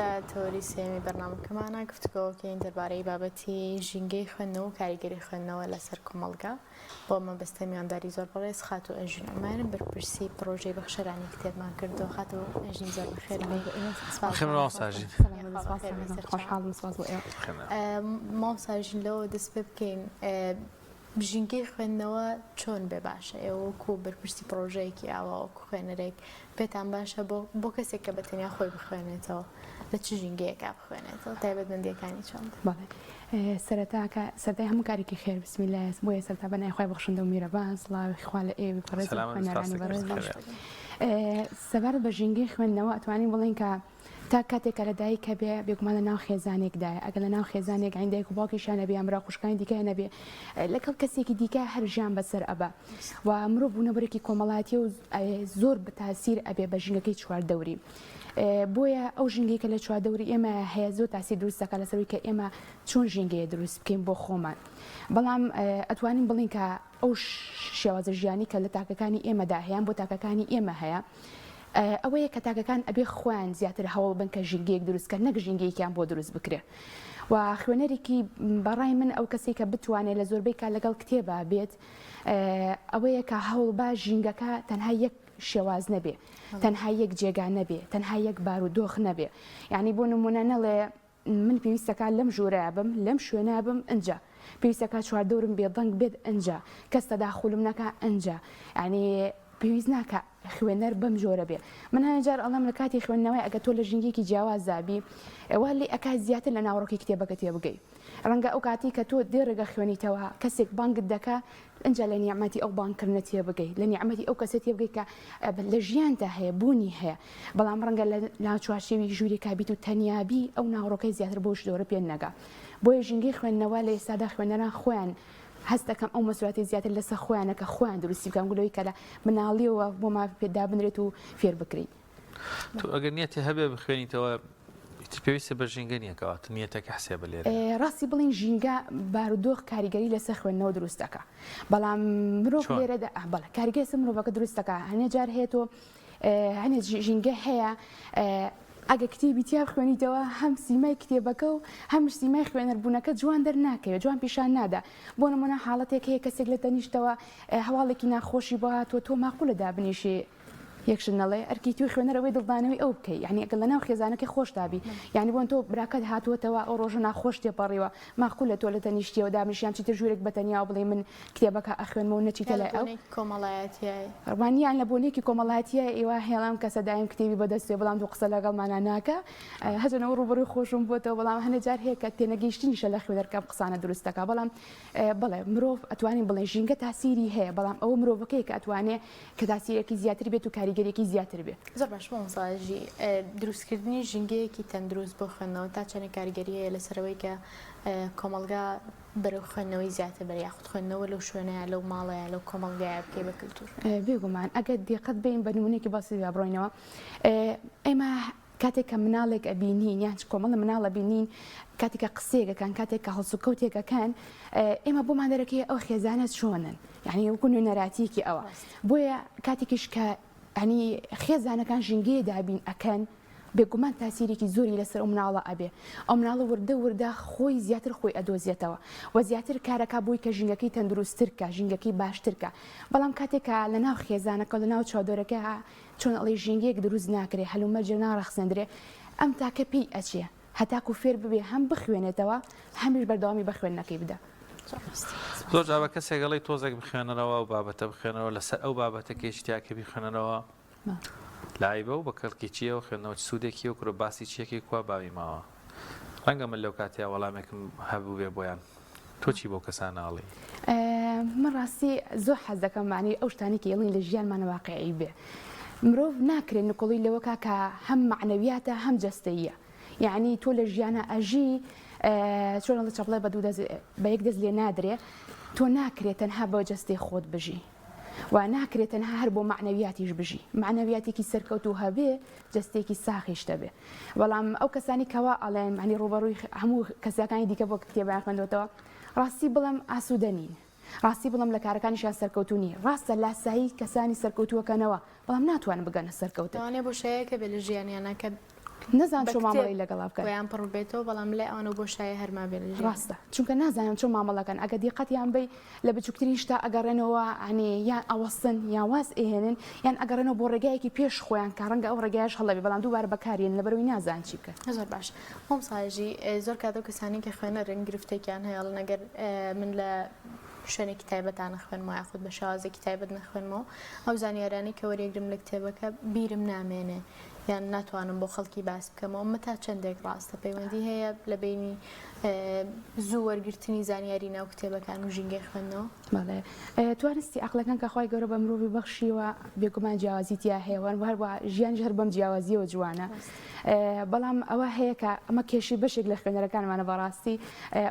لە تەوەری سێیەمی بەرنامەکەمانە گفتوگۆکەین دەربارەی بابەتی ژینگەی خوێندنەوە و کاریگەری خوێندنەوە لەسەر کۆمەڵگا. بۆ مەبەستە میوانداری زۆر بەڕێز خاتوو ئەژین عومەر بەرپرسی پڕۆژەی بەخشەرانی کتێبمان کردووە. خاتوو ئەژین زۆر بەخێر بێی. سپاس بەخێر بێن مامۆستا ئەژین. خوا بەخێر بێی سەرچاوە. خۆشحاڵم سپاس بۆ ئێوە. مامۆستا ئەژین لەوە دەست پێ بکەین ژینگەی خوێندنەوە چۆن بێ باشە؟ ئێوە وەکو بەرپرسی پڕۆژەیەکی ئاوا وەکو خوێنەرێک پێتان باشە بۆ بۆ کەسێک کە بە تەنیا خۆی بخوێنێتەوە لە چ ژینگەیەکا بخوێنێتەوە تایبەتمەندییەکانی چۆن بن؟ بەڵێ سەرەتا کە سەرەتای هەموو کارێکی خێر بسم اللە بۆیە سەرەتا بە ناوی خوای بەخشندە و میرەبان سڵاوی خوا لە ئێوەی بەڕێز و سەلامەت بن خوێنەرانی سپاس بەڕێز دەکەم بێت. سەبارەت بە ژینگەی خوێندنەوە ئەتوانین بڵێین کە تا کاتێک کە لە دایک هەبێ بێگومان لە ناو خێزانێکدایە ئەگەر لە ناو خێزانێک عین دایک و باوکیشیان نەبێ یان برا خوشکانی دیکەیان نەبێ لەگەڵ کەسێکی دیکە هەر ژیان بەسەر ئەبا و مرۆڤ بوونەوەرێکی کۆمەڵایەتیە و زۆر بەتاسیر ئەبێ بە ژینگەکەی چواردەوری بۆیە ئەو ژینگەی کە لە چواردەوری ئێمە هەیە زۆر تاسیر دروست دەکات لەسەروی کە ئێمە چۆن ژینگەیە دروست بکەین بۆ خۆمان بەڵام ئەتوانین بڵین کە ئەو شێوازە ژیانی کە لە تاکەکانی ئێمەدا هەیە بۆ تاکەکانی ئێمە هەیە ئەوەیە کە تاکەکان ئەبێ خۆیان زیاتر هەوڵ بن کە ژینگەیەک دروست کەن نەک ژینگەیەکیان بۆ دروست بکرێ و خوێنەرێکی بەڕای من ئەو کەسێک کە بتوانێت لە زۆربەی کات لەگەڵ کتێبا بێت ئەوەیە کە هەوڵ با ژینگەکە تەنها یەک شێواز نەبێ تەنها یەک جێگا نەبێ تەنها یەک بارودۆخ نەبێ یعنی بۆ نمونە نەڵێ من پێویستەکا لەم ژوورە بم لەم شوێنە بم ئنجا پێویستەکا چواردەورم بێدەنگ بێت ئنجا کەس تەداخولم نەکا ئنجا یانی پێویست ناکا خوێنەر بەم جۆرە بێ من هەنێ جار ئەڵێم لە کاتی خوێندنەوەی ئەگەر تۆ لە ژینگەیەکی جیاوازدا بی وا لێ ئەکا زیاتر لە ناوەڕۆکی کتێبەکە تێبگەی ڕەنگە ئەو کاتی کە تۆ دێڕێک ئەخوێنیتەوە کەسێک بانگت دەکا ئنجا لە نیعمەتی ئەو بانگکردنە تێبگەی، لە نیعمەتی ئەو کەسە تێبگەی کە لە ژیانتا هەیە، بوونی هەیە، بەڵام ڕەنگە لە ناو چوارچێوی ژوورێکا بیت و تەنیا بی، ئەو ناوەڕۆکەی زیاتر بەو جۆرە پێ نەگا. بۆیە ژینگەی خوێندنەوە لە ئێستادا خوێنەران خۆیان هەست دەکەم ئەو مەسئولیەتەی زیاتر لەسەر خۆیانە کە خۆیان دروستی بکەن، وەک لەوەی کە لە مناڵیەوە بۆمان پێ دابنرێت و فێر بکرێین. تۆ ئەگەر نیەتێ هەبێ بخوێنیتەوە ئیتر پێویستە بە ژینگە نییە کەواتە نیەتەکە حسێبە لێرە. ڕاستی بڵێین ژینگە بارودۆخ کاریگەری لەسەر خوێندنەوە دروست دەکا بەڵام مرۆڤ لێرەدا بەڵێ کاریگەری لەسەر مرۆڤەکە دروست دەکا هەنێ جار هەیە تۆ هەنێ ژینگە هەیە ئەگە کتێبی تیا بخوێنیتەوە هەم سیمای کتێبەکە و هەم سیمای خوێنەربوونەکە جوان دەرناکەوێت جوان پیشان نادا بۆ نمونە حاڵەتێک هەیە کەسێک لە تەنیشتەوە هەواڵێکی ناخۆشی بۆ هاتووە تۆ ماقولە دابنیشی یەک شت نەڵێ ئەرکی توی خوێنەر ئەوەی دڵدانەوەی ئەو بکەی یعنی ئەگەر لەناو خێزانەکەی خۆشتا بی یعنی بۆن تۆ براکەت هاتووەتەوە ئەو ڕۆژە ناخۆش تێپەڕیوە ماقولە تۆ لە تەنیشتیەوە دابنیشی یان چیتر ژوورێک بە تەنیاوە بڵێی من کتێبەکە ئەخوێنمەوە نەچیتە لای ئەو کۆمەڵایەتیای وانیان لە بۆنێکی کۆمەڵایەتیە ئێوە هێڵام کەسە دایم کتێبی بەدەستێ بەڵام دوو قسە لەگەڵمانا ناکا هەجەنەوە ڕووبەڕووی خۆشم بۆتەوە بەڵام هەنێ جار هەیە کە تێنەگەیشتنیشە لە خوێنەر کە ئەم قسانە دروست دەکا بەڵام بەڵێ مرۆڤ ئەتوانین بڵێن ژینگە تاسیری هەیە بەڵام ئەوە مرۆڤەکەیە کە ئەتوانێ کە تاسیرێکی زیاتر بێت و کاریگەریەکی زیاتر بێ. زۆر باش مامۆستا ژی دروستکردنی ژینگەیەکی تەندروست بۆ خوێندنەوە تا چەندێک کاریگەری هەیە لەسەر ئەوەی کە کۆمەڵگا بەرەو خوێندنەوەی زیاتر بەرێ یاخود خوێندنەوە لەو شوێنەیە لەو ماڵەیە لەو کۆمەڵگایە بکەی بە کلتور؟ بێگومان ئەگەر دیقەت بەین بە نمونەیەکی بەسیت با بڕۆینەوە ئێمە کاتێک کە مناڵێک ئەبینین یان کۆمەڵە مناڵ ئەبینین کاتێک کە قسەیەک ئەکەن کاتێک کە هەڵسوکەوتێک ئەکەن ئێمە بۆمان دەرەکەوێ ئەو خێزانە چۆنن یعنی وەکو نوێنەراتیەکی ئەوە بۆیە کاتێکیش کە ینی خێزانەکان ژینگەیە دابین ئەکەن بێگومان تاسیرێکی زۆری لەسەر ئەو مناڵە ئەبێ ئەو مناڵە وردە وردە خۆی زیاتر خۆی ئەدۆزێتەوە و زیاتر کارەکە بۆی کە ژینگەکەی تەندروستترکە ژینگەکەی باشترکە بەڵام کاتێک کە لە ناو خێزانەکە لە ناو چادۆرەکە چۆن ئەڵێی ژینگەیەک دروست ناکرێ هەلومەرجێک ناڕەخسێندرێ ئەم تاکە پێی ئەچێ هەتاکو فێر ببێ هەم بخوێنێتەوە هەمیش بەردەوامی بە خوێندنەکەی بدا. زۆر جار بە کەسێک ئەڵێی تۆزێک بخوێنەرەوە ئەو بابەتە بخوێنەرەوە لەسەر ئەو بابەتە کە هیچ تیا کە بیخوێنەرەوە لایبە و بە کەڵکی چییە و خوێندنەوە چ سوودێکی و کورە باسی چیەکەی کوا باوی ماوە ڕەنگە من لەو کاتەیا وەڵامێکم هەبووبێ بۆیان. تۆ چی بەو کەسانە ئەڵێی؟ من ڕاستی زۆر حەز دەکەم معنی ئەو شتانەی کە ئەڵێین لە ژیانمانە واقعی بێ مرۆڤ ناکرێت نکۆڵی لەوە کا کە هەم مەعنەویاتە هەم جەستەییە یعنی تۆ لە ژیانە ئەژی چۆن ئەڵێ چەپڵێ بە دوو دەست بە یەک دەست لێ نادرێ تۆ ناکرێت تەنها بە جەستەی خۆت بژی و ناکرێت تەنها هەر بۆ مەعنەویاتیش بژی مەعنەویاتێکی سەرکەوتوو هەبێ جەستەیەکی ساغیش دەبێ بەڵام ئەو کەسانی کەوا ئەڵێن معنی ڕوبەڕووی هەموو کەسەکانی دیکە بۆ کتێبیان خوێندوەتەوە ڕاستی بڵێم ئاسوودە نین ڕاستی بڵێم لە کارەکانیشیان سەرکەوتوو نین ڕاستە لاسایی کەسانی سەرکەوتووەکەنەوە بەڵام ناتوانن بگەنە سەرکەوتن. لەوانەیە بۆشایەک هەبێ لە ژیانیانا کە. نەزان چۆن مامەڵەی لەگەڵا بکەن. بۆیان پڕ ببێتەوە بەڵام لای ئەوان ئەو بۆشایە هەر مابێ لە ژیاندا. ڕاستە چونکە نازانن چۆن مامەڵەکەن ئەگەر دیقەتیان بەی لە بچوکترین شتا ئەگەڕێنەوە یانی یان ئەوەستن یان واز ئەهێنن یان ئەگەڕێنەوە بۆ ڕێگایەکی پێش خۆیان کە ڕەنگە ئەو ڕێگایەش هەڵە بێ بەڵام دووبارە بەکاریێنن لەبەرئەوەی نازانن چی بکەن. زۆر باش مامۆستا ژی زۆر کات ئەو کەسانەی کە خوێنەرن گرفتێکیان هەیە ئەڵێن ئەگەر من لە شوێنێکی تایبەتا نەخوێنمەوە یاخود بە شێوازێکی تایبەت نەخوێنمەوە ئەو زانیارانەی کە وەریەگرم لە کتێبەکە بیرم نامێنێ یان ناتوانم بۆ خەڵکی باس بکەمەوە ئەمە تا چەندێک ڕاستە پەیوەندی هەیە لە بینی زوو وەرگرتنی زانیاری ناو کتێبەکان و ژینگەی خوێندنەوە؟ بەڵێ توانستی عەقڵەکان کە خوای گەورە بە مرۆڤی بەخشیوە بێگومان جیاوازی تیا هەیە و هەروە ژیانیش هەر بەم جیاوازیەوە جوانە بەڵام ئەوە هەیە کە ئەمە کێشەی بەشێک لە خوێنەرەکانمانە بەڕاستی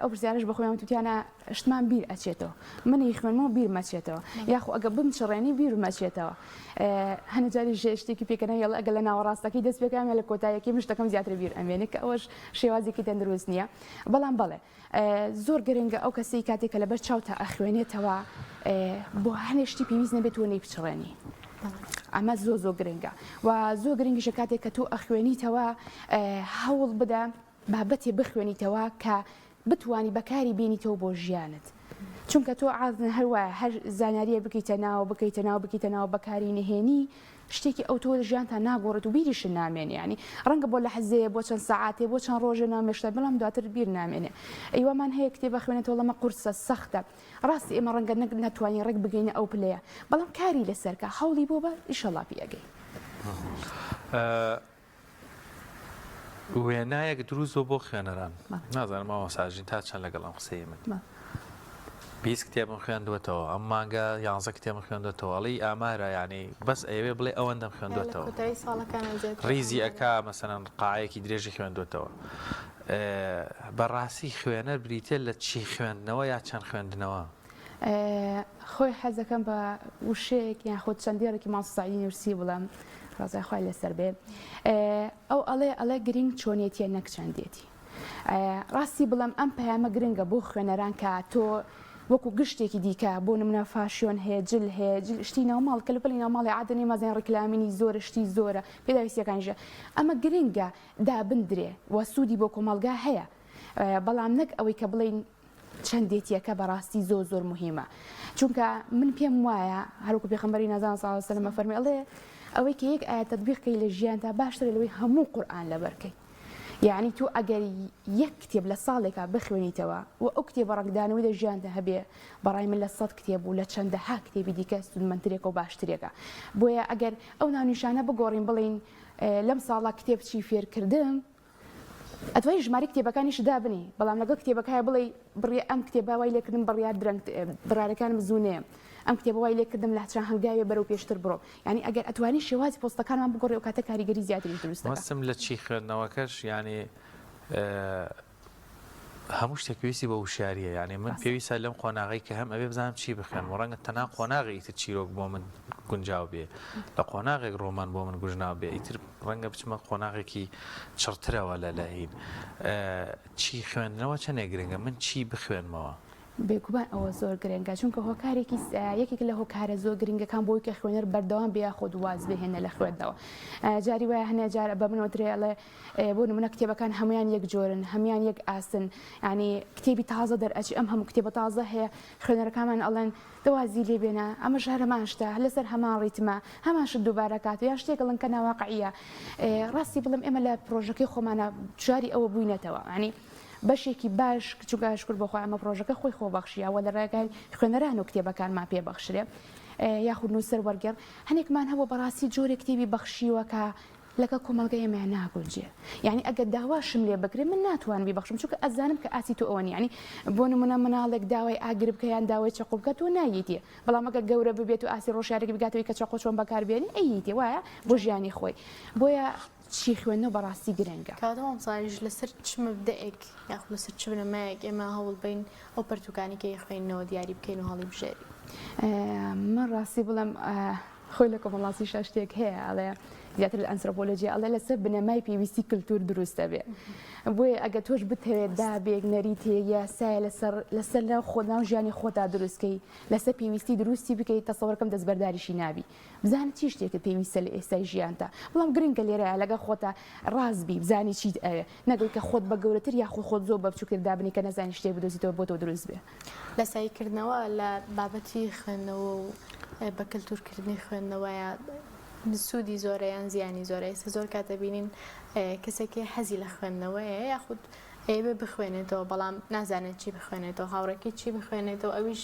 ئەو پرسیارەش بە خۆیان وتوتیانە شتمان بیر ئەچێتەوە منی خوێنمەوە بیرم ئەچێتەوە یاخۆ ئەگە بمچڕێنی بیرم ئەچێتەوە هەنە جاری شتێکی پێکەنە یاڵ ئەگە لە ناوەڕاستەکەی دەست پێکام یا لە کۆتاییەکەی من شتەکەم زیاتر بیر ئەمێنێ کە ئەوەش شێوازێکی تەندروست نییە بەڵام بەڵێ زۆر گرنگە ئەو کەسەی کاتێک کە لەبەر چاوتا ئەخوێنێتەوە بۆ هەنێ شتی پێویست نەبێت تۆ نەیپچڕێنی ئەمە زۆر زۆر گرنگە و زۆر گرنگیشە کاتێک کە تۆ ئەخوێنیتەوە هەوڵ بدە بابەتێ بخوێنیتەوە کە بتوانی بەکاری بێنیتەوە بۆ ژیانت چونکە تۆ عادەتەن هەر وایە هەر زانیاریە بکەیتە ناو بکەیتە ناو بکەیتە ناو بەکاری نهێنی شتێکی ئەو تۆ ژیانتا ناگۆڕێت و بیریشت نامێنێ یانی ڕەنگە بۆ لەحزەیە بۆ چەند سەعاتێ بۆ چەند ڕۆژێ ناو مێشکتا بەڵام دواتر بیر نامێنێ ئەیوامان هەیە کتێبە خوێنێتەوە ئەمە قورسە سەختە ڕاستی ئێمە ڕەنگە نەک نەتوانین ڕێک بگەینە ئەو پلەیە بەڵام کاری لەسەر کە هەوڵی بۆ بە ئیشەڵا پێ ئەگەی. وێنایەک دروست بۆ بۆ خوێنەران نازانم مامۆستا ژین تا چەند لەگەڵ ئەم قسەی من 20 کتێبم خوێندوەتەوە ئەم مانگە یانزە کتێبم خوێندوەتەوە ئەڵی ئامارە یعنی بەس ئەیەوێ بڵێ ئەوەندەم خوێندوەتەوە ڕیزی ئەکا مەسەلەن قاعەیەکی درێژی خوێندوەتەوە بەڕاستی خوێنەر بریتە لە چی خوێندنەوە یا چەند خوێندنەوە؟ خۆی حەزەکەم بە وشەیەک یان خۆ چەند دێڕێکی مامۆستا سەعیدی نوورسی بڵێم ڕەزای خوای لەسەر بێ ئەو ئەڵێ ئەڵێ گرنگ چۆنێتیە نەک چەندێتی ڕاستی بڵێم ئەم پەیامە گرنگە بۆ خوێنەران کە تۆ وەکو گشتێکی دیکە بۆ نمونە فاشیۆن هەیە جل هەیە جل شتی ناوماڵ کەلوپەلی ناوماڵی عادە نێمازیان ڕیکلامینی زۆرە شتی زۆرە پێداویستیەکانیشە ئەمە گرنگە دابندرێ و سوودی بۆ کۆمەڵگا هەیە بەڵام نەک ئەوەی کە بڵێین چەندێتیەکە بەڕاستی زۆر زۆر موهیمە چونکە من پێم وایە هەروکو پێخەمبەری نازان صلی الله علیه وسلم فەرمی ئەڵێ ئەوەی کە یەک ئایا تەطبیق کەی لە ژیانتا باشترە لەوەی هەموو قورئان لەبەر کەی یعنی تۆ ئەگەر یەک کتێب لە ساڵێکا بخوێنیتەوە و ئەو کتێبە ڕەنگدانەوەی لە ژیانتا هەبێ بەڕای من لە سەد کتێب و لە چەندەها کتێبی دیکە سوودمەندترێکە و باشترێکە بۆیە ئەگەر ئەو ناونیشانە بگۆڕین بڵێین لەم ساڵە کتێب چی فێرکردم ئەتوانی ژمارەی کتێبەکانیشت دابنێی بەڵام لەگەڵ کتێبەکایە بڵێی بڕی ئەم کتێبە وای لێکردم بڕیار درەنگ بڕارەکانم زوو نەیەم ئەم کتێبە وای لێکردم لە چەند هەنگاوێ بەرەو پێشتر بڕۆم یانی ئەگەر ئەتوانی شێوازی پۆستەکانمان بگۆڕی ئەو کاتە کاریگەری زیاتریش دروست دەکات. مەبەستم لە چی خوێندنەوەکەش یانی هەموو شتێک پێویستی بە وشیاریە یعنی من پێویستە لەم قۆناغی کە هەم ئەبێ بزانم چی بخوێنم و ڕەنگە تەنها قۆناغی ئیتر چیرۆک بۆ من گونجاو بێ لە قۆناغێک ڕۆمان بۆ من گوژناو بێ ئیتر ڕەنگە بچمە قۆناغێکی چڕترەوە لە لەهین چی خوێندنەوە چەندێک گرنگە من چی بخوێنمەوە بێگومان ئەوە زۆر گرنگە چونکە هۆکارێکی یەکێک لە هۆکارە زۆر گرنگەکان بۆی کە خوێنەر بەردەوام بێ یاخود واز بهێنە لە خوێندنەوە جاری وایە هەنێ جار بە منەوە درێ ئەڵێ بۆ نمونە کتێبەکان هەمویان یەک جۆرن هەمویان یەک ئاستن ینی کتێبی تازە دەرئەچی ئەم هەموو کتێبە تازە هەیە خوێنەرەکانمان ئەڵێن دەوازی لێ بێنە ئەمەش هەر هەمان شتە لەسەر هەمان ڕیتمە هەمان شت دووبارە کات یا شتێک ئەڵێن کە ناواقعیە ڕاستی بڵێم ئێمە لە پرۆژەکەی خۆمانە دوچاری ئەوە بووینەتەوە ینی بەشێکی باش چونکە شکر بۆ خوا ئەمە پرۆژەکە خۆی خۆبەخشیە وە لە ڕێگای خوێنەران و کتێبەکانمان پێ بەخشرێ یاخود نووسەر وەرگێڕ هەنێکمان هەبوو بەڕاستی جۆرێک کتێبی بەخشیوە کە لەگەڵ کۆمەڵگەی ئێمەیا ناگونجێ یانی ئەگەر داواشم لێ بکرێ من ناتوانم بیبەخشم چونکە ئەزانم کە ئاستی تۆ ئەوە نیە یانی بۆ نمونە مناڵێک داوای ئاگر بکە یان داوای چەقۆ بکە تۆ ناییتێ بەڵام ئەگەر گەورە ببێت و ئاستی ڕۆشیارێکی بگاتەوەی کە چەقۆ چۆن بەکار بێنێ ئەییتێ وایە بۆ ژیانی خۆی بۆیە چی خوێندنەوە بەڕاستی گرنگە. کەواتە مامۆستا ئەویش لەسەر چ مەبدەئێک یاخود لەسەر چ بنەمایەک ئێمە هەوڵ بەین ئەو پەرتووکانەی کە ئەیخوێنینەوە دیاری بکەین و هەڵیبژێرین؟ من ڕاستی بڵێم خۆی لە کۆمەڵناسیشا شتێک هەیە ئەڵێ. زیاتر لە ئەنسرۆپۆلۆجیا ئەڵێ لەسەر بنەمای پێویستی کلتور دروست دەبێ. بۆیە ئەگەر تۆش بتەوێت دابێک، نەریتێک، یاسایە لەسەر لەسەر ناو خۆ ناو ژیانی خۆتا دروست کەی، لەسەر پێویستی دروستی بکەی، تەسەوەرکەم دەستبەرداریشی نابی. بزانە چی شتێکت پێویستە لە ئێستای ژیانتا. بەڵام گرنگە لێرەیا لەگەڵ خۆتا ڕاست بی، بزانی چیت ئەوێ. نەک ئەوەی کە خۆت بە گەورەتر یاخود خۆت زۆر بە بچووکتر دابنێی کە نەزانی شتێک بدۆزیتەوە بۆ تۆ دروست بێ. لاساییکردنەوە لە بابەتی خوێندنەوە و بە کەلتوورکردنی خوێندنەوەیە سوودی زۆرە یان زیانی زۆرە؟ ئێستا زۆر کات دەبینین کەسێک هەیە حەزی لە خوێندنەوەیە یاخود ئەیەوێ بخوێنێتەوە بەڵام نازانێت چی بخوێنێتەوە، هاوڕێکەی چی بخوێنێتەوە ئەویش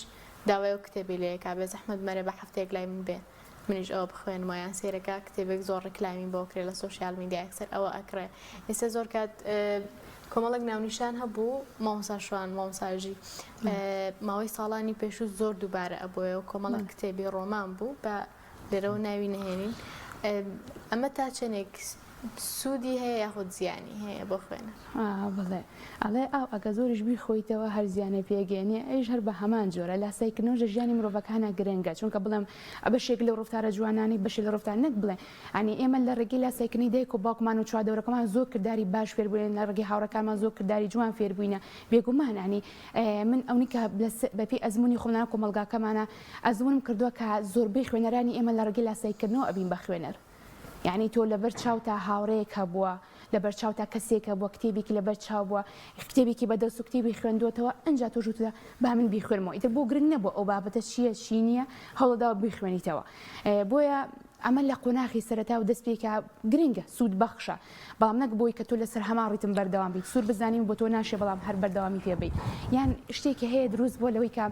داوای ئەو کتێبەی لێ ئەکا بێزەحمەت مەرێ بە هەفتەیەک لای من بێ منیش ئەوە بخوێنمەوە یان سەیرەکە کتێبێک زۆر ڕیکلامی بۆ کرێ لە social media یەکسەر ئەوە ئەکڕێ ئێستا زۆر کات کۆمەڵێک ناونیشان هەبوو مامۆستا شوان مامۆساژی ماوەی ساڵانی پێشوو زۆر دووبارە ئەبووەوە کۆمەڵێک کتێبی ڕۆمان بوو بە لێرەوە ناوی نەهێنین ئەمە تا چەندێک سوودی هەیە یاخود زیانی هەیە بۆ خوێنەر؟ بەڵێ ئەڵێ ئاو ئەگە زۆریش بیخۆیتەوە هەر زیانە پێگەیەنێ ئەویش هەر بە هەمان جۆرە لاسایکردنەوەش لە ژیانی مرۆڤەکانا گرنگە چونکە بڵێم بەشێک لەو ڕەفتارە جوانانەی بەشێک لە ڕەفتار نەک بڵێ یانی ئێمە لە ڕێگەی لاسایکردنی دایک و باوکمان و چواردەورەکەمان زۆر کرداری باش فێر بووین لە ڕێگەی هاوڕێکانمان زۆر کرداری جوان فێر بووینە بێگومان یانی من ئەونی کە بەپێی ئەزموونی خۆم لەناو کۆمەڵگاکەمانە ئەزموونم کردووە کە زۆربەی خوێنەرانی ئێمە لە ڕێگەی لاسایکردنەوە ئەبین بە خوێنەر. یەعنی تۆ لەبەر چاوتا هاوڕێیەک هەبووە، لەبەر چاوتا کەسێک هەبووە، کتێبێکی لەبەر چاو بووە، کتێبێکی بە دەست و کتێبی خوێندووەتەوە، ئنجا تۆش وتتە با من بیخوێنمەوە، ئیتر بۆ گرنگ نەبووە ئەو بابەتە چییە چی نییە، هەوڵت داوە بیخوێنیتەوە. بۆیە ئەمە لە قۆناخی سەرەتا و دەستپێکا گرنگە، سوودبەخشە، بەڵام نەک بۆی کە تۆ لەسەر هەمان ڕیتم بەردەوام بیت، سوور بزانین بۆ تۆ ناشێ بەڵام هەر بەردەوامی پێ بەی. یان شتێکی هەیە دروست بووە لەوەی کە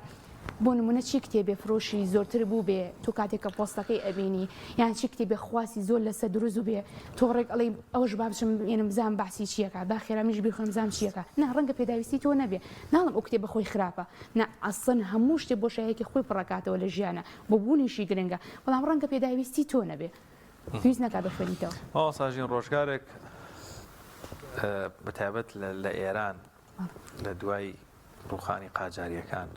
بۆ نمونە چی کتێبێ فرۆشی زۆرتر بووبێ تۆ کاتێک کە پۆستەکەی ئەبینی یان چی کتێبێ خواسی زۆر لەسەر دروست بووبێ تۆ ڕێک ئەڵێی ئەوەش با بچم بێنم بزانم باسی چیەکا با خێرا منیش بیخوێنم بزانم چیەکا نا ڕەنگە پێداویستی تۆ نەبێ ناڵێم ئەو کتێبە خۆی خراپە نا ئەسڵەن هەموو شتێ بۆشایەکی خۆی پڕەکاتەوە لە ژیانا بۆ بوونیشی گرنگە بەڵام ڕەنگە پێداویستی تۆ نەبێ پێویست نەکا بخوێنیتەوە. مامۆستا ژین ڕۆژگارێک بەتایبەت لە ئێران لە دوای ڕووخانی قاجارییەکان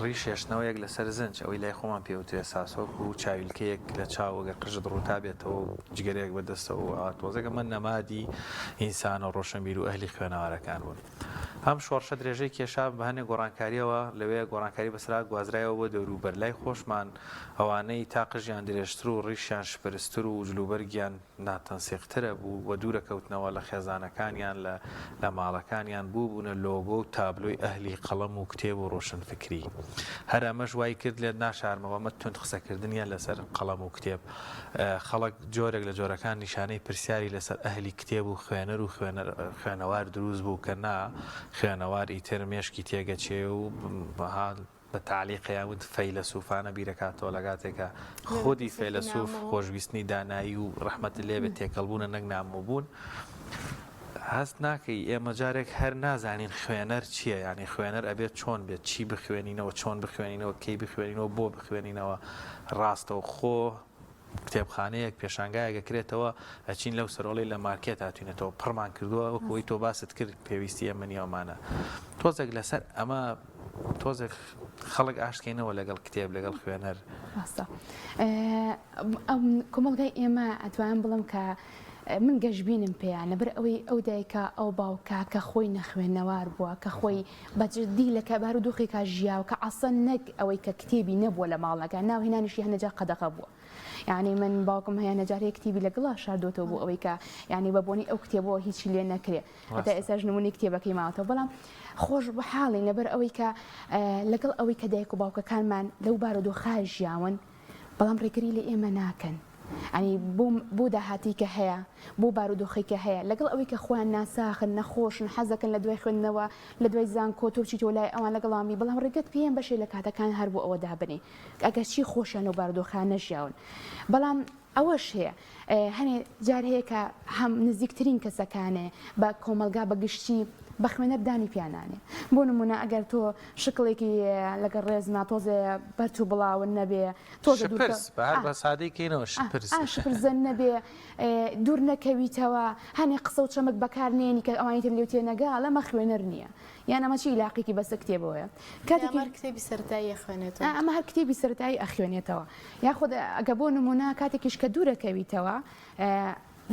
ڕیش هێشتنەوەیەک لەسەر زنج ئەوەی لای خۆمان پێ وترێ ساسۆک و چاویلکەیەک لە چاو ئەگەر قژت ڕووتابێتەوە و جگەرەیەک بە دەستەوە و ئاوا تۆزێک ئەمە نەمادی ئینسان و ڕۆشنبیر و ئەهلی خوێنەوارەکان بوون. ئەم شۆڕشە درێژەی کێشا بە هەنێ گۆڕانکارییەوە لەوێ گۆڕانکاری بەسەرا گوازرایەوە بۆ دەوروبەر لای خۆشمان ئەوانەی تا قژیان درێژتر و ڕیشیان شپرزتر و جلوبەرگیان ناتەنسیقترە بوو و دوورەکەوتنەوە لە خێزانەکانیان لە لە ماڵەکانیان بووبوونە لۆگۆ و تابلۆی ئەهلی قەڵەم و کتێب و ڕۆشنفکری. هەر ئەمەش وای کرد لێت ناشارمەوە ئەمە توند قسەکردنیە لەسەر قەڵەم و کتێب. خەڵک جۆرێک لە جۆرەکان نیشانەی پرسیاری لەسەر ئەهلی کتێب و خوێنەر و خوێنەر خوێنەوار دروست بوو کە نا خوێنەوار ئیتر مێشکی تێگەچێ و ها بە تەعلیقەیان وت فەیلەسوفانە بیرەکاتەوە لە کاتێکا خودی فەیلەسوف خۆشویستنی دانایی و ڕەحمەتت لێ بێت تێکەڵبوونە نەک نامۆبوون هەست ناکەی ئێمە جارێک هەر نازانین خوێنەر چییە یعنی خوێنەر ئەبێت چۆن بێت چی بخوێنینەوە چۆن بخوێنینەوە کەی بخوێنینەوە بۆ بخوێنینەوە ڕاستەوخۆ کتێبخانەیەک پێشانگایەک ئەکرێتەوە ئەچین لەو سەرۆڵەی لە مارکێت هاتوینەتەوە پڕمان کردووە وەک ئەوەی تۆ باست کرد پێویستی ئێمە نییە ئەمانە تۆزێک لەسەر ئەمە تۆزێک خەڵک ئاشتکەینەوە لەگەڵ کتێب لەگەڵ خوێنەر. ڕاستە کۆمەڵگای ئێمە ئەتوانم بڵێم کە من گەشبینم پێیان لەبەر ئەوەی ئەو دایکە ئەو باوکە کە خۆی نەخوێنەوار بووە کە خۆی بە جدی لە کە بارودۆخێکا ژیاوە کە عەسەن نەک ئەوەی کە کتێبی نەبووە لە ماڵەکە ناوهێنانیشی هەندێ جار قەدەغە بووە یعنی من باوکم هەیە نەجارەیە کتێبی لە گڵا شاردۆتەوە بۆ ئەوەی کە یعنی بە بۆنەی ئەو کتێبەوە هیچی لێ نەکرێ هەتا ئێستاش نمونەی کتێبەکەی ماوەتەوە بەڵام خۆش بە حاڵین لەبەر ئەوەی کە لەگەڵ ئەوەی کە دایک و باوکەکانمان لەو بارودۆخا ژیاون بەڵام ڕێگری لە ئێمە ناکەن یانی بۆ بۆ داهاتی کە هەیە بۆ بارودۆخی کە هەیە لەگەڵ ئەوەی کە خۆیان ناساخن نەخۆشن حەزەکەن لە دوای خوێندنەوە لە دوای زانکۆ تۆ بچیتەوە لای ئەوان لەگەڵان بی بەڵام ڕێگەت پێیان بەشێ لە کاتەکان هەر بۆ ئەوە دابنێی ئەگەرچی خۆشیان لەو بارودۆخە نەژیاون بەڵام ئەوەش هەیە هەنێ جار هەیە کە هەم نزیکترین کەسەکانێ بە کۆمەڵگا بە گشتی بە خوێنەر دانی پیا نانێ بۆ نمونە ئەگەر تۆ شکڵێکی لەگەڵ ڕێزما تۆزێ پەرت و بڵاون نەبێ تۆزێ دوور شپرز بە هەر بە سادەی کەینەوە شپرز ئا شپرزە نەبێ دوور نەکەویتەوە هەنێ قسە و چەمک بەکار نێنی کە ئەوانی تر لێو تێنەگا ئەڵێ ئەمە خوێنەر نییە یان ئەمە چی ئیلاقێکی بەسە کتێبەوەیە کاتێکی ئەمە هەر کتێبی سەرەتایی ئەخوێنێتەوە ئەمە هەر کتێبی سەرەتایی ئەخوێنێتەوە یاخود ئەگە بۆ نمونە کاتێکیش کە. کە دوورەکەویتەوە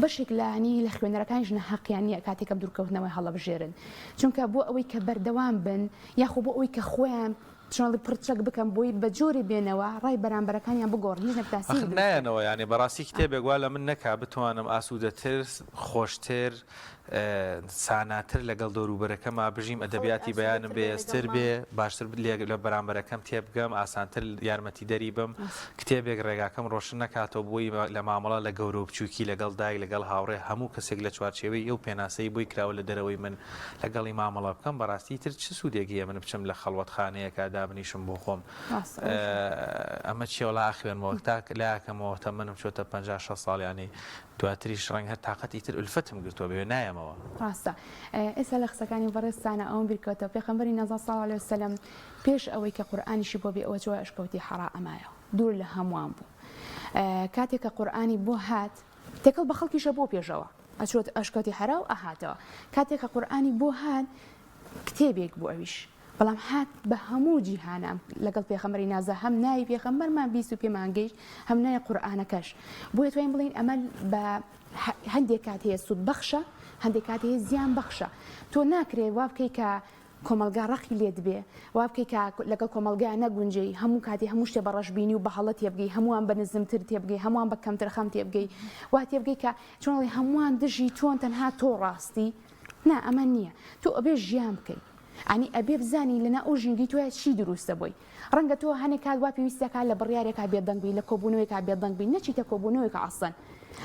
بەشێک لانی لە خوێنەرەکانیش ناهەقیان نییە کاتێک ئەم دوورکەوتنەوەی هەڵەبژێرن چونکە بۆ ئەوەی کە بەردەوام بن یاخۆ بۆ ئەوەی کە خۆیان چۆنڵی پڕچەک بکەن بۆی بە جۆرێ بێنەوە ڕای بەرامبەرەکانیان بگۆڕن هیچ نەبێ تاسیری ئەخر دروست بکەن. نایەنەوە یانی بەڕاستی کتێبێک وا لە من نەکا بتوانم ئاسوودەتر خۆشتر ساناتر لەگەڵ دەوروبەرەکەما بژیم خەڵک ئەدەبیاتی بەیانم ئاسوودەتر بێ بەهێزتر لەگەڵما. بێ باشتر لە بەرامبەرەکەم تێبگەم ئاسانتر یارمەتیدەری بم کتێبێک ڕێگاکەم ڕۆشن نەکاتەوە بۆی لە مامەڵە لە گەورە و بچووکی لەگەڵ دایک لەگەڵ هاوڕێ هەموو کەسێک لە چوارچێوەی ئەو پێناسەی بۆی کراوە لە دەرەوەی من لەگەڵی مامەڵە بکەم بەڕاستی ئیتر چ سوودێک هەیە من بچم لە خەڵوەتخانەیەکا دابنیشم بۆ خۆم ئەمە چیە وەڵا ئەخوێنمەوە تا لایەکەمەوە تەمەنم چۆتە 50 60 ساڵ یانی دواتریش ڕەنگ هەر تاقەت ئیتر ئولفەتم گرتووە بەوێ نایەمەوە. ڕاستە ئێستا لە قسەکانی بەڕێزتانە ئەوەم بیرکەوتەوە پێخەمبەری نازا صلی اللە علیە وسلم پێش ئەوەی کە قورئانیشی بۆ بێ ئەوە چوە ئەشکەوتی حەڕا ئەمایەوە دوور لە هەمووان بوو کاتێک کە قورئانی بۆ هات تێکەڵ بە خەڵکیشە بۆ پێشەوە ئەچۆت ئەشکەوتی حەرا و ئەهاتەوە کاتێک کە قورئانی بۆ هات کتێبێک بوو ئەویش بەڵام هات بە هەموو جیهانە لەگەڵ پێخەمبەری نازا هەم ناوی پێخەمبەرمان 20 و پێمان گەیشت هەم ناوی قورئانەکەش بۆیە توانین بڵێین ئەمە بە هەندێک کات هەیە سوود بەخشە هەندێک کات هەیە زیان بەخشە تۆ ناکرێت وا بکەی کە کۆمەڵگا ڕقی لێت بێ وا بکەی کە لەگەڵ کۆمەڵگا نەگونجێی هەموو کاتی هەموو شتێ بە ڕەشبینی و بە هەڵە تێبگەی هەمووان بە نزمتر تێبگەی هەمووان بە کەمترخەم تێبگەی وا تێبگەی کە چۆن ئەڵێی هەمووان دژی تۆن تەنها تۆ ڕاستی نا ئەمە نییە تۆ ئەبێ ژیان بکەی ئەنی ئەبێ بزانی لەنا ئەو ژینگەی تۆیا چی دروستە بۆی ڕەنگە تۆ هەنێ کات وا پێویستەکە لە بڕیارێکا بێدەنگ بی لە کۆبوونەوەیەکا بێدەنگ بی نەچیتە کۆبوونەوەیەکە ئەسڵەن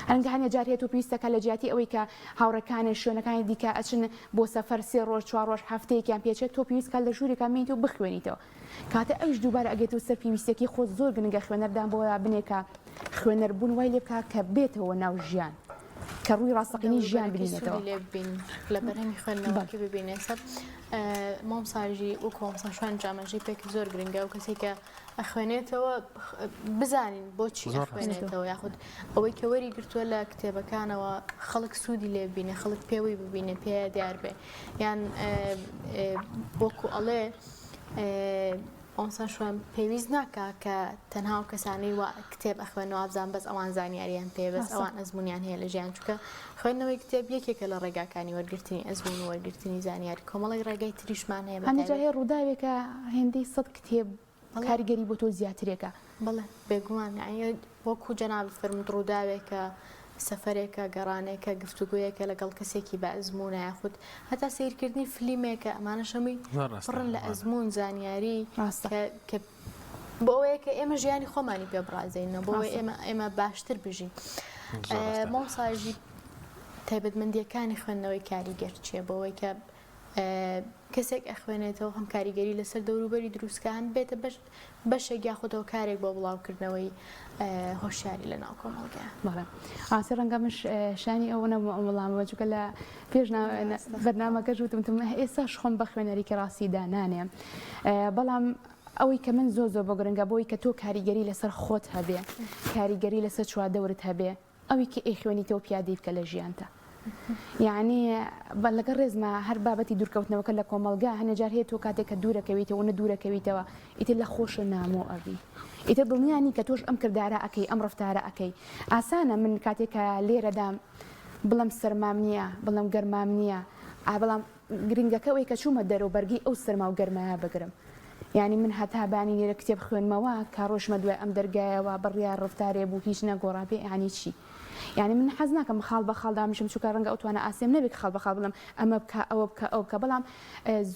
ڕەنگە هەنێ جار هەیە تۆ پێویستەکە لە جیاتی ئەوەی کە هاوڕێکانت شوێنەکانی دیکە ئەچن بۆ سەفەر سێ ڕۆژ چوار ڕۆژ هەفتەیەکیان پێچێت تۆ پێویست کات لە ژوورێکا بمێنیت و بخوێنیتەوە کاتە ئەویش دووبارە ئەگەیتەوە سەر پێویستیەکەی خۆت زۆر گرنگە خوێنەر دان بەوەیا بنێ کە خوێنەر بوون وای لێ بکا کە بێتەوە ناو ژیان کە ڕووی ڕاستەقینەی ژیان دەوروبەرەکەی ببینێتەوە. سوودی لێ ببین لە بەرهەمی بەڵێ. خوێندنەوەکەی ببینێ ئێستا مامۆستا ژیری وەکو مامۆستا شوان ئاماژەی پێکرد زۆر گرنگە ئەو کەسێک کە ئەخوێنێتەوە بزانین بۆچی زۆر ڕاستە. ئەخوێنێتەوە یاخود ئەوەی کە وەری گرتووە لە کتێبەکانەوە خەڵک سوودی لێ ببینێ خەڵک پێوەی ببینێ پێ دیار بێ یان وەکو ئەڵێ مامۆستا شوان پێویست ناکا کە تەنها ئەو کەسانەی وا کتێب ئەخوێنەوە وابزان بەس ئەوان زانیاریان پێ بەس ڕاستە. ئەوان ئەزمونیان هەیە لە ژیان چونکە خوێندنەوەی کتێب یەکێکە لە ڕێگاکانی وەرگرتنی ئەزمون و وەرگرتنی زانیاری کۆمەڵێک ڕێگای تریشمان هەیە بە هەندێ جار تایبەت هەیە ڕووداوێکە هێندەی سەد کتێب بەڵێ. کاریگەری بۆ تۆ زیاترێکە. بەڵێ بێگومان یانی وەکو جەنابت فەرمووت ڕووداوێکە، سەفەرێکە، گەڕانێکە، گفتوگۆیەکە لەگەڵ کەسێکی بە ئەزموونە یاخود هەتا سەیرکردنی فلیمێکە ئەمانەش هەمووی زۆر ڕاستە پڕن لە بەڵێ. ئەزموون زانیاری ڕاستە. کە کە بۆ ئەوەیە کە ئێمە ژیانی خۆمانی پێ بڕازێینەوە بۆ ئەوەی ڕاستە. ئێمە ئێمە باشتر بژین. زۆر ڕاستە. مامۆستا ژیر تایبەتمەندییەکانی خوێندنەوەی کاریگەر چییە بۆ ئەوەی کە کەسێک ئەخوێنێتەوە هەم کاریگەری لەسەر دەوروبەری دروستکە هەم بێتە بەش بەشێک یاخود هۆکارێک بۆ بڵاوکردنەوەی هۆشیاری لە ناو کۆمەڵگە. بەڵێ ئاسی ڕەنگە منش شانی ئەوە نەبووم ئەم وەڵامە چونکە لە پێش بەرنامەکەش وتم وتم ئێستاش خۆم بە خوێنەرێکی ڕاستی دانانێم بەڵام ئەوەی کە من زۆر زۆر بۆ گرنگە بۆی کە تۆ کاریگەری لەسەر خۆت هەبێ کاریگەری لەسەر چواردەورت هەبێ ئەوی کە ئەیخوێنیتەوە پیادەی بکە لە ژیانتا یعنی بە لەگەڵ ڕێزما هەر بابەتی دوورکەوتنەوەکە لە کۆمەڵگا هەنێ جار هەیە تۆ کاتێک کە دوورەکەویتەوە نە دوورەکەویتەوە ئیتر لە خۆشە نامۆ ئەبی ئیتر دڵنیا نی کە تۆش ئەم کردارە ئەکەی ئەم ڕفتارە ئەکەی ئاسانە من کاتێک کە لێرەدام بڵێم سەرمام نییە بڵێم گەرمام نییە ئا بەڵام گرنگەکە ئەوەی کە چوومە دەرەوە بەرگەی ئەو سەرما و گەرمایە بگرم یانی من هەتا بانی لێرە کتێب خوێنمەوە کە ڕۆشمە دوای ئەم دەرگایەوە بڕیار ڕفتارێ بوو هیچ نەگۆڕا بێ یانی چی یانی من حەز ناکەم خاڵ بە خاڵ دابنیشم چونکە ڕەنگە ئەو توانا ئاسیم نەبێ کە خاڵ بە خاڵ بڵێم ئەمە بکە ئەوە بکە ئەو بکە بەڵام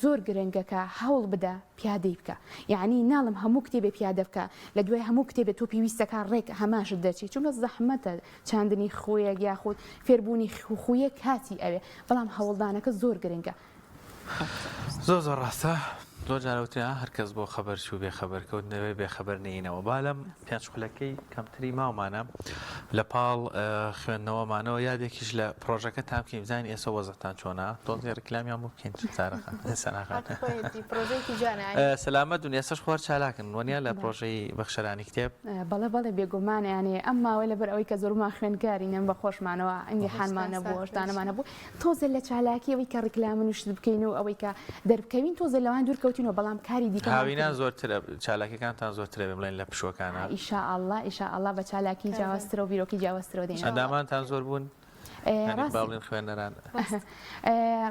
زۆر گرنگە کە هەوڵ بدە پیادەی بکە یعنی ناڵم هەموو کتێبێ پیادە بکە لە دوای هەموو کتێبێ تۆ پێویستەکە ڕێک هەماشت دەچی چونکە زەحمەتە چاندنی خوویەک یاخود فێربوونی خوویەک کاتی ئەوێ بەڵام هەوڵدانەکە زۆر گرنگە. زۆر زۆر ڕاستە زۆر جار وترێ هەر کەس بۆ خەبەر چوو بێ خەبەر کەوت نەوێ بێ خەبەر نەینەوە با لەم پێنج خولەکەی کەمتری ماومانە لە پاڵ خوێندنەوەمانەوە یادێکیش لە پرۆژەکەتان بکەین بزانین ئێستا وەزعتان چۆنە تۆزێ ڕیکلامیان بۆ بکەین سارەخان سەناخان پرۆژەیەکی جوانە سەلامەت بن ئێستاش خۆر چالاکن وەنیە لە پرۆژەی بەخشەرانی کتێب؟ بەڵێ بەڵێ بێگومان یانێ ئەم ماوەی لەبەر ئەوەی کە زۆرمان خوێندکارین ئەم بە خۆشمانەوە ئیمتیحانمان نەبوو شتانەمان هەبوو تۆزێ لە چالاکی ئەوەی کە ڕیکلامن و شت بکەین و ئەوەی کە دەربکەوین تۆزێ لەوان دوور کەوتین. سەرکەوتینەوە بەڵام کاری دیکە هاوینان زۆرترە چالاکیەکانتان زۆرترە بێ بڵێن لە پشووەکانە ئیشاءاللە ئیشاءاللە بە چالاکی جیاوازترە و بیرۆکی جیاوازترەوە دێین. ئەندامانتان زۆر بوون؟ با بڵێن خوێنەران.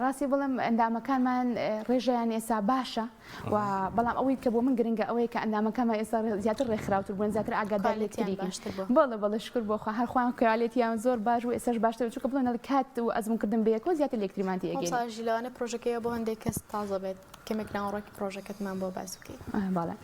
ڕاستی بڵێم ئەندامەکانمان ڕێژەیان ئێستا باشە و بەڵام ئەوەی کە بۆ من گرنگە ئەوەیە کە ئەندامەکانمان ئێستا زیاتر ڕێکخراوتر بوون زیاتر ئاگادار لێکتری بەڵێ بەڵێ شکر بۆ خوا هەر خۆیان کوالێتیان زۆر باش و ئێستاش باشتر چونکە بڵێن کات و ئەزموونکردن بەیەکەوە زیاتر لێکتریمان تێگەین. مامۆستا ژی لەوانەیە پرۆژەکەی بۆ هەندێک کەس تازە بێت کەمێک ناوەڕۆکی پرۆژەکەتمان بۆ باس بکەیت. بەڵێ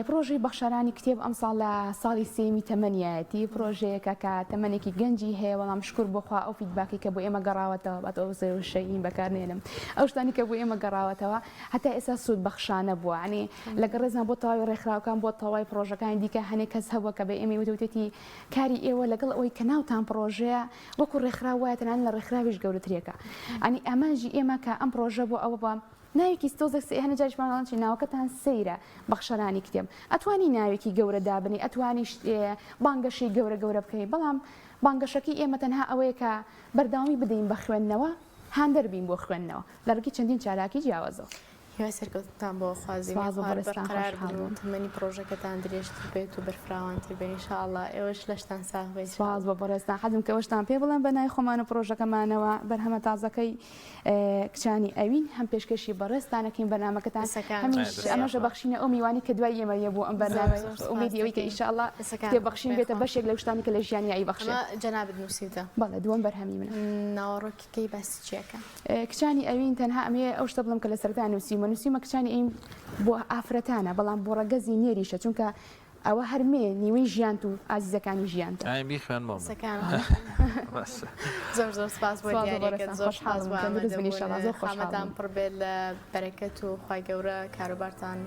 پرۆژەی بەخشەرانی کتێب ئەمساڵ لە ساڵی سێیەمی تەمەنیایەتی، پرۆژەیەکە کە تەمەنێکی گەنجی هەیە، بەڵام شکور بۆ خوا ئەو feedback ی کە بۆ ئێمە گەڕاوەتەوە، با تۆ وشەی بەکار نێنم، ئەو شتانی کە بۆ ئێمە گەڕاوەتەوە هەتا ئێستا سوودبەخشانە بووە، یانی لەگەڵ ڕێزمان بۆ تەواوی ڕێکخراوەکان بۆ تەواوی پرۆژەکانی دیکە هەنێک کەس هەبووە کە بە ئێمەی وت وتێتی کاری ئێوە لەگەڵ ئەوەی کە ناوتان پرۆژەیە وەکو ڕێکخراو وایە تەنانەت لە ڕێکخراویش گەورەترێکە، یانی ئامانجی ئێمە کە ئەم پرۆژە بۆ ئەوە بووە ناوێکی تۆزێک سەیر هەنێ جاریش پێمان ئەڵێن چی ناوەکەتان سەیرە بەخشەرانی کتێب ئەتوانی ناوێکی گەورە دابنێی ئەتوانی بانگەشەی گەورە گەورە بکەی بەڵام بانگەشەکەی ئێمە تەنها ئەوەیە کە بەردەوامی بدەین بە خوێندنەوە هاندەر بین بۆ خوێندنەوە لە ڕێگەی چەندین چالاکی جیاوازەوە. هیوای سەرکەوتنتان بۆ ئەخوازین سپاس بۆ یاخوا هەر بەڕێزتان بەرقەرار بن خۆشحاڵ و بووم. تەمەنی پڕۆژەکەتان درێژتر بێت و بەرفراوانتر بێ ان شاء اللە ئێوەش لەشتان ساغ بێ ان شاء سپاس اللە. بۆ بەڕێزتان حەزم کە ئەوەشتان پێ بڵێم بە ناوی خۆمان و پڕۆژەکەمانەوە بەرهەمە تازەکەی کچانی ئەوین هەم پێشکەشی بەڕێزتان ئەکەین بەرنامەکەتان هەمیش ئەمەش ئەبەخشینە ئەو میوانی کە دوای ئێمە یە بۆ ئەم بەرنامە ئومێدی ئەوەی کە ئیشاڵڵا کتێب بەخشین بێتە بەشێک لەو شتانی کە لە ژیانی ئەیبەخشێ. ئەمە جەنابت نووسیوتە؟ بەڵێ دووەم بەرهەمی منە. ناوەڕۆکەکەی باسی چی ئەکا؟ کچانی ئەوین تەنها ئەمەوێ ئەو شتە بڵێم کە لە سەرەتا نووسیومە، نووسیومە کچانی ئەوین بۆ ئافرەتانە بەڵام بۆ ڕەگەزی نێریشە چونکە ئەوە هەر مێ نیوەی ژیانت و ئازیزەکانی ژیانتە. ئایم بیخوێنمەوە من. قسەکان زۆر زۆر سپاس بۆ دیاریەکەت زۆر سپاس بۆ ئامادەبوونت خامەتان پڕ بێت لە بەرەکەت و خوای گەورە کاروبارتان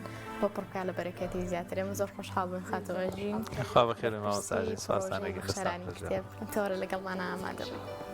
بۆ پڕ بکات لە بەرەکەتی زیاتر ئێمە زۆر خۆشحاڵ بووین خاتوو ئەژین خوا بەخێر بێ مامۆستا ئەژین سپاستان ئەکەین دەستان بەخشەرانی خۆش بێ. کتێب تۆرە لەگەڵمانە ئامادە بووی.